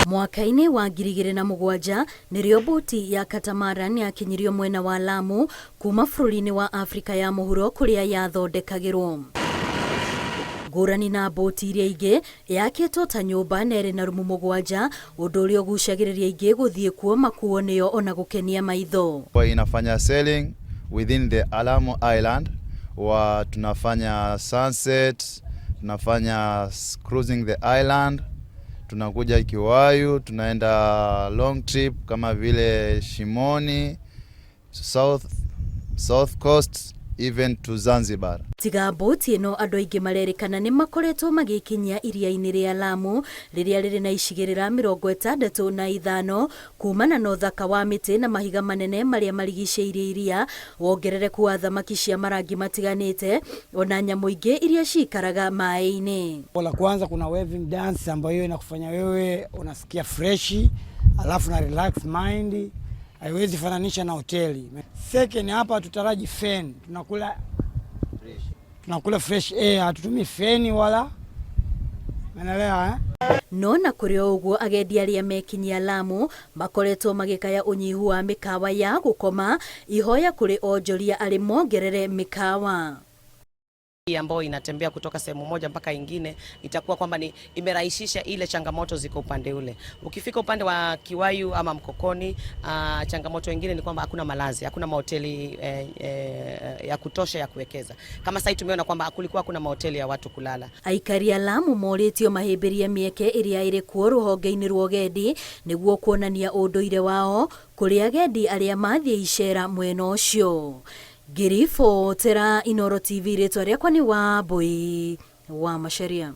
Mwaka-inĩ wa 2007 nĩrĩo mbũti ya catamaran yakinyirio mwena wa Lamu kuma bũrũri-inĩ wa Afrika ya mũhuro kũrĩa yathondekagĩrwo. Ngũrani na mbũti iria ingĩ, yakĩtwo ta nyũmba na ĩrĩ na rumu 7, ũndũ ũrĩa ũgucagĩrĩria aingĩ gũthiĩ kuo makuo nĩyo ona gũkenia maitho. Kwa inafanya sailing within the Lamu Island wa tunafanya sunset, tunafanya cruising the island, tunakuja Kiwayu, tunaenda long trip kama vile Shimoni, South Coast, even to Zanzibar. Tiga mbũti ĩno, andũ aingĩ marerĩkana nĩ makoretwo magĩkinyia iria-inĩ rĩa Lamu rĩrĩa rĩrĩ na icigĩrĩra 65 kumana na ũthaka wa mĩtĩ na mahiga manene marĩa marigicĩirie iria, wongerereku wa thamaki cia marangi matiganĩte ona nyamũ ingĩ iria cikaraga maĩ-inĩ. La kwanza kuna waving dance ambayo inakufanya wewe unasikia freshi, alafu na relax mind, haiwezi fananisha na hoteli. Second, hapa hatutaraji fan, tunakula fresh air, hatutumii feni wala, unaelewa eh? No na kũrĩ o ũguo, agendi arĩa mekinyia Lamu makoretwo magĩkaya ũnyihu wa mĩkawa ya gũkoma, ihoya kũrĩ onjoria arĩ mongerere mĩkawa. Ambayo inatembea kutoka sehemu moja mpaka ingine, itakuwa kwamba ni imerahisisha ile changamoto ziko upande ule. Ukifika upande wa Kiwayu ama Mkokoni, changamoto ingine ni kwamba hakuna malazi, hakuna mahoteli ya kutosha ya kuwekeza. Kama sasa tumeona kwamba kulikuwa hakuna mahoteli ya watu kulala. Aikari a Lamu morĩtio mahĩmbĩrie mĩeke ĩrĩa ĩrĩ kuo rũhonge-inĩ rwa ũgendi nĩguo kuonania ũndũire wao kũrĩ agendi arĩa mathiĩ icera mwena ũcio. Ngĩribotera Inooro TV, rĩtwa rĩakwa nĩ Wambui wa Macharia.